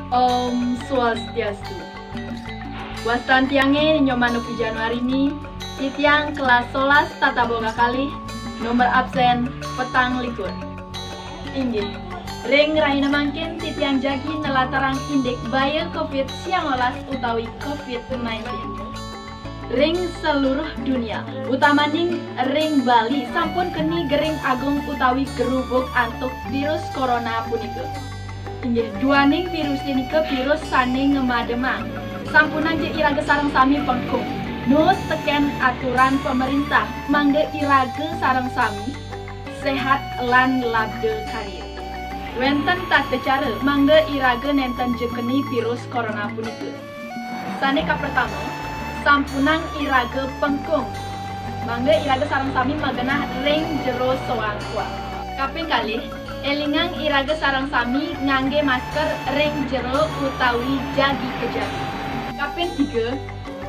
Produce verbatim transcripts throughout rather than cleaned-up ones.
Om Swastiastu. Wastan tiangé Nyoman Nopi Januarini, titiang kelas solas tata boga kalih, nomor absen petang likur. Inggih, ring rahina mangkin titiang jagi nelatarang indik baya covid siang welas utawi covid nineteen. Ring seluruh dunia, utamaning ring Bali, sampun keni gering agung utawi gerubug antuk virus corona punika. Inggih, duaning virus punika virus sané ngamademang. Sampunang ja iraga sareng sami pengkung, nuut tekén aturan pemerintah, mangda iraga sareng sami séhat lan labda karya. Wénten tata cara mangda iraga nénten ja keni virus corona punika. Sané kapertama, sampunang iraga pengkung, mangda iraga sareng sami magenah ring jero soang-soang. Kaping kalih, élingang iraga sareng sami nganggé masker ring jero utawi jagi ka jagi. Kaping tiga,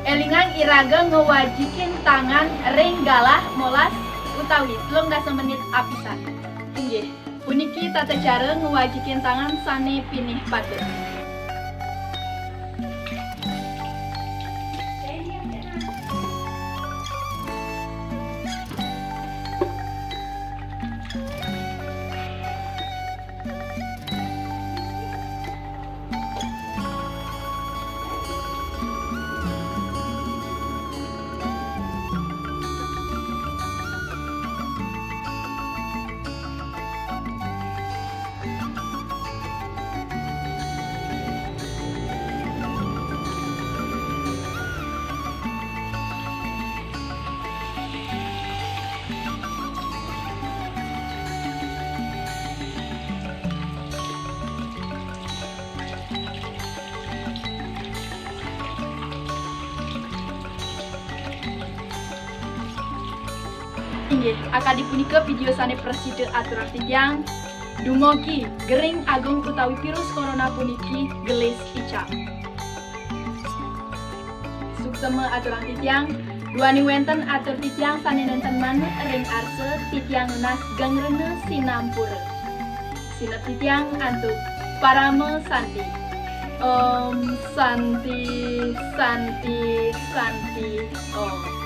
élingang iraga ngwajikin tangan ring galah molas utawi telung dasa menit apisan. Inggih, puniki tata cara ngwajikin tangan sané pinih patut. Inggih, akadi punika video sané prasida aturang titiang. Dumugi gering agung utawi virus corona puniki gelis icang. Suksema aturang titiang, duaning wénten atur titiang sané nénten manut ring arsa, titiang nunas geng rena sinampura. Sineb titiang antuk parama santi. Om Santi, Santi, Santi, Om.